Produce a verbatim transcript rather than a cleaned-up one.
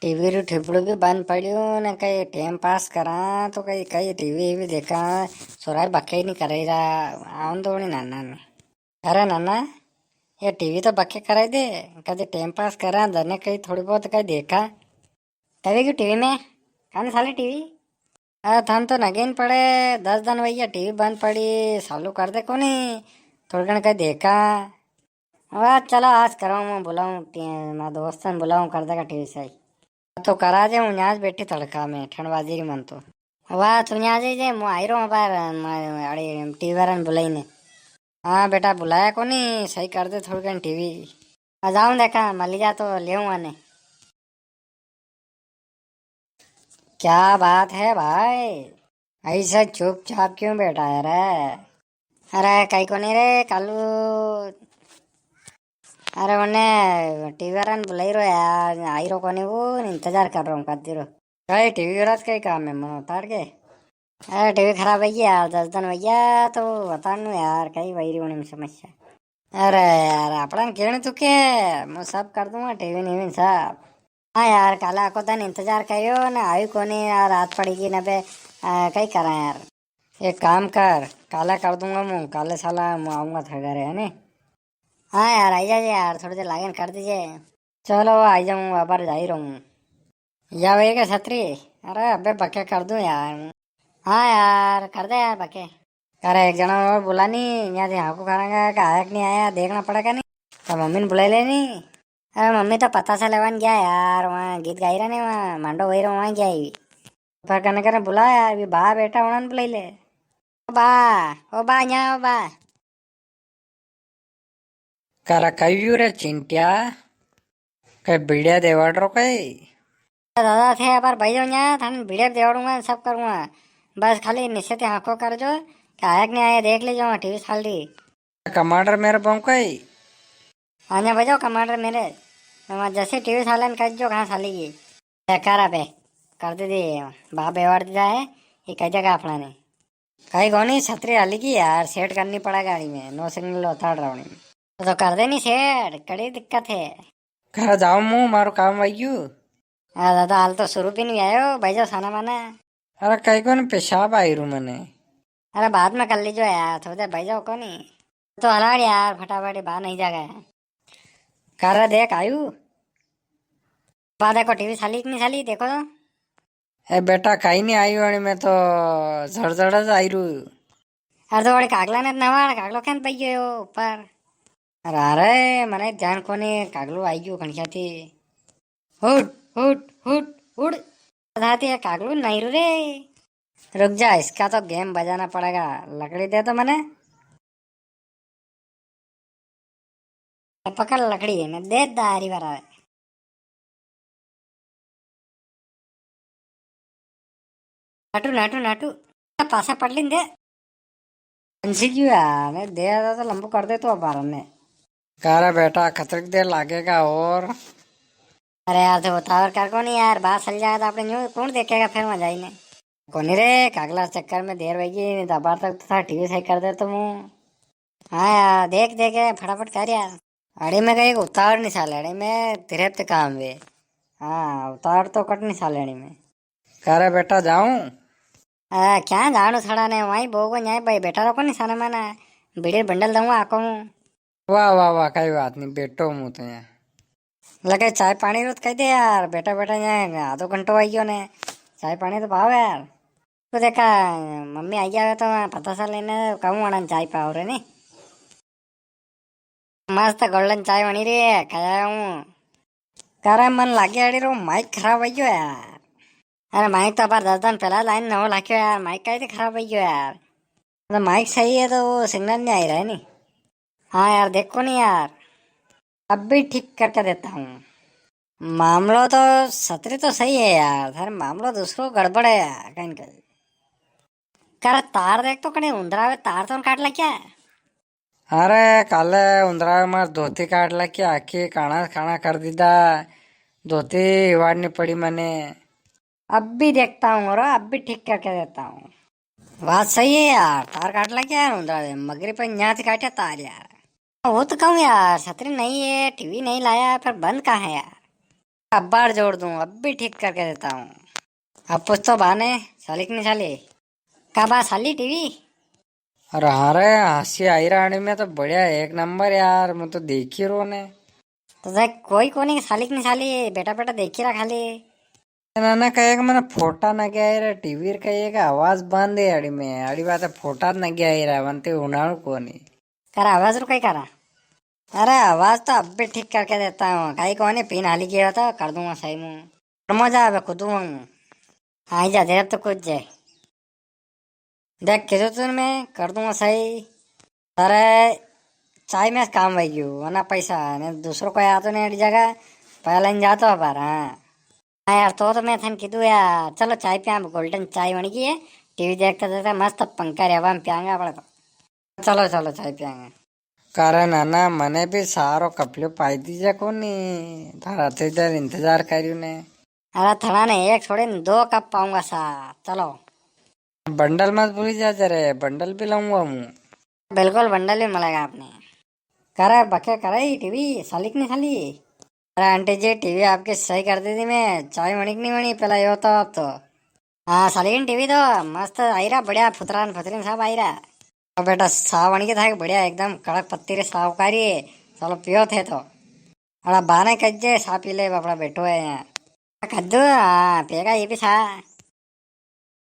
TV रू ठिपड़ू भी बंद पड़्यो ने, कई टाइम पास करा तो कई, कई टीवी भी देखा, सोरा बके ही नी करे रा, आवन दो नी नाना ने। अरे नाना, ये टीवी तो बके कराई दे, कदे टाइम पास करा, दने कई थोड़ी बहुत कई देखा। तभी क्यों टीवी में, कान साली टीवी? अरे थान तो नगेन पड़े, दस दन वैया टीवी बंद पड़ी, चालू कर दे कोनी, थोड़ी घणी कई देखा। वाह, चलो आज कराऊं, मैं बुलाऊं, टी-, मैं दोस्तन बुलाऊं, कर देगा टीवी सही। तो करा जे, हूँ न्याज बैठी तड़का में, ठंड बाजी री मन तो। वाह, तू न्याज ही जे, मैं आई रो बाहर, मैं अड़ी टीवी वाला ने बुलाई ने। हाँ बेटा, बुलाया कोनी, सही कर दे थोड़ी घणी टीवी। आ जाऊं देखा, मली जा तो लेऊं आने। क्या बात है भाई, ऐसा चुपचाप क्यों बैठा है रे? अरे कई कोनी रे कालू, अरे उन्ने टीवी वाला ने बुलाई रो यार, आई रो कोनी वो, इंतजार कर रो हूँ कदी रो। कई टीवी वाला से कई काम है, मनो ताड़ के? अरे टीवी खराब है यार, दस दन भैया तो बतानू यार, कई वही री होनी समस्या। अरे यार, आपड़ा ने केने तू के, मैं सब कर दूंगा, टीवी नीवी सब। हाँ यार, काले आको दन इंतजार करियो ने, आई कोनी यार, रात पड़ेगी ना बे, आ, कई करा यार। एक काम कर, काले कर दूंगा मैं, काले साला मैं आऊंगा थारे घरे, है नी? हाँ यार, आई जाजे यार, थोड़ी देर लागे ने कर दीजे। चलो, आई जाऊँ, अबार जाई रहूँ। या वही के छतरी? अरे अबे बके कर दूं यार। हाँ यार, कर दे यार बके। अरे एक जना और बुला नी, यहाँ से हाको करांगा कि आया कि नहीं आया, देखना पड़ेगा नी। तो मम्मी ने बुला ले नी। अरे मम्मी तो पता से लेवन गया यार, वहाँ गीत गाई रहा ने, वहाँ मांडो वही रहा, वहाँ गया ही। पर कने कने बुला यार, भी बा बेटा होना ने बुलाई ले। ओ बा, ओ बा, यहाँ ओ बा। करा कई व्यू रे चिंटिया, कई बीड़िया देवाड़ रो कई? दादा थे अबार भाई जाऊँ न्या, थाने बीड़िया देवाड़ूंगा, सब करूंगा। बस खाली निश्चित हाको कर जो, कि आया कि नहीं आया, देख लीजो, वहाँ टीवी चाल रही। कमांडर मेरे बम कई? हाँ, न्या बजाओ कमांडर मेरे। वहाँ जैसे टीवी चाले ने कह जो, कहाँ चालेगी। बेकार है बे, कर दे दे, बाप बेवाड़ दे जाए, ये कह देगा अपना ने। कई कोनी, छतरी हली गई यार, सेट करनी पड़ा गाड़ी में, नो सिग्नल उतार रहा हूँ। तो, तो कर दे नी सेट, कड़ी दिक्कत है। घर जाऊं मु, मारो काम वैयू। अरे दादा, हाल तो शुरू भी नहीं आयो, भाई जाओ साना माना। अरे कई कोनी, पेशाब आई रू मने। अरे बाद में कर लीजो यार, थोड़ी देर भाई जाओ कोनी। तो हलाड़ यार, फटाफट बाहर नहीं जागा। कर देख आयु। बा देखो टीवी साली कि नहीं साली, देखो तो। ए बेटा, काई नी आयु, अणी में तो झड़झड़ ज आई रू। अरे तो वड़े कागला ने नवाड़, कागलो केन पई गयो ऊपर। अरे, अरे, मने ध्यान कोनी, कागलो आई गयो खणिया थी। हुट, हुट, हुट, हुट। था थी कागलो नहीं रू रे। रुक जा, इसका तो गेम बजाना पड़ेगा। लकड़ी दे तो मने। पकड़ लकड़ी ने दे दारी वाला। नाटू, नाटू, नाटू। पासा पड़ ली दे। पंछी क्यों है? ने दे तो लंबू कर दे तो अबार ने। कारा बेटा, कतरक देर लागेगा और? अरे यार, तो उतावल कर कोनी यार, बात चल जाए तो आपने न्यू कौन देखेगा फिर वहां जाइने। कोनी रे, कागला चक्कर में देर वही, नहीं तो अबार तक तो था टीवी सही कर दे तो मु। हाँ यार, देख, देख, फटाफट कर यार। अड़ी में कई उतावल नी साले, अड़ी में तिरत काम वे। हाँ, उतावल तो कट नी साले अड़ी में। करे बेटा, जाऊं? आ, क्या जाणू थाड़ा ने, वहीं बोगो न्याय भाई, बेटा रखो नी साने माना, बीड़ी बंडल दूंगा आको हूँ। वाह, वाह, वाह, कई बात नी, बेटो मु तो यहाँ। लगे चाय पानी रो तो कह दे यार, बेटा, बेटा, यहाँ आधो घंटो आई गयो ने, चाय पानी तो पाओ यार। तो देखा, मम्मी आई जावे तो मैं पता सा लेने कहूँ, वणा चाय पाओ रे नी। मस्त गोल्डन चाय बनी रही है, खाया हूँ। करे मन लागे अड़ी रो माइक खराब हो गयो यार। अरे माइक तो अबार दस दिन पहला लाइन नवो लाख्यो यार, माइक काई ते खराब हो गयो यार। तो माइक सही है तो वो सिग्नल नहीं आई रहा है नी। हाँ यार, देखो नी यार, अब भी ठीक करके देता हूँ। मामलो तो सतरी तो सही है यार, थारे मामलो दूसरो गड़बड़ है यार, कहीं न कहीं। कर तार देख तो कहीं उंदरा वे तार तो काट ला क्या? अरे काले उंदरा वे मार धोती काट ला क्या, आखी काना काना कर दीदा, धोती हिवाड़नी पड़ी मने। अब भी देखता हूँ और अब भी ठीक करके देता हूँ। बात सही है यार, तार काट ला क्या यार उंदरा वे, मगरी पर न्या थी काटे तार यार। वो तो कहूँ यार, छतरी नहीं है, टीवी नहीं लाया, पर बंद कहाँ है यार? अबार जोड़ दूं, अब भी ठीक करके देता हूँ। अब पूछ तो बा ने, साली कि नी साली? का बा, साली टीवी? अरे हाँ रे, हासी आई रा अणी में तो बढ़िया, एक नंबर यार, मैं तो देखी रो ने। तो देख, कोई कोनी, साली कि नी साली, बेटा बेटा देखी रा खाली। ना ना, कहे कि मने फोटा ना गया रे, टीवी रे कहे कि आवाज बंद है अड़ी में, अड़ी बात है, फोटा ना गया रे, वनते उनाणु कोनी। करा आवाज रो कई करा? अरे आवाज तो अब भी ठीक करके देता हूँ, कई कोनी, पिन हाली गयो तो कर दूंगा सही मुंह। मजा आवे खुद हूँ। आई जा, देर तो कुछ जे। देख, कीधु तूने, मैं कर दूंगा सही। अरे, चाय में काम वही गयो, वरना पैसा, ने दूसरो कोई आतो नी अड़ी जगह, पहले ही जातो है बार, हाँ। हाँ यार, तो, तो मैं थने कीधु यार, चलो चाय पिया, गोल्डन चाय बन गई है, टीवी देखता देखता मस्त पंखा रे हवा में पियांगे अपने तो। चलो, चलो, चाय पियांगे। कारण है ना, मने भी सारो कपड़ो पाई दीजे कोनी, थारा तो इधर इंतजार करियो ने। अरे थड़ा ने एक छोड़े ने दो कप पाऊंगा सा, चलो। बंडल मत भूली जा रे, बंडल भी लाऊंगा हूँ। बिल्कुल, बंडल भी मिलेगा आपने। करे बके करे ही टीवी, साली कि नी साली? अरे आंटी जी, टीवी आपकी सही कर दी थी मैं, चाय वणी कि नी वणी, पहला यो तो आप तो। हाँ, साली कि नी टीवी तो मस्त आई रा, बढ़िया फुतरान फुतरीन सब आई रा। अब बेटा, सा वणी कि था बढ़िया, एकदम कड़क पत्ती रे साहूकारी है। चलो पियो थे तो। अड़ा बा ने कज्जे, सा पी ले, बापड़ा बैठो है यहाँ। कद्दू, हाँ, पेगा ये भी सा।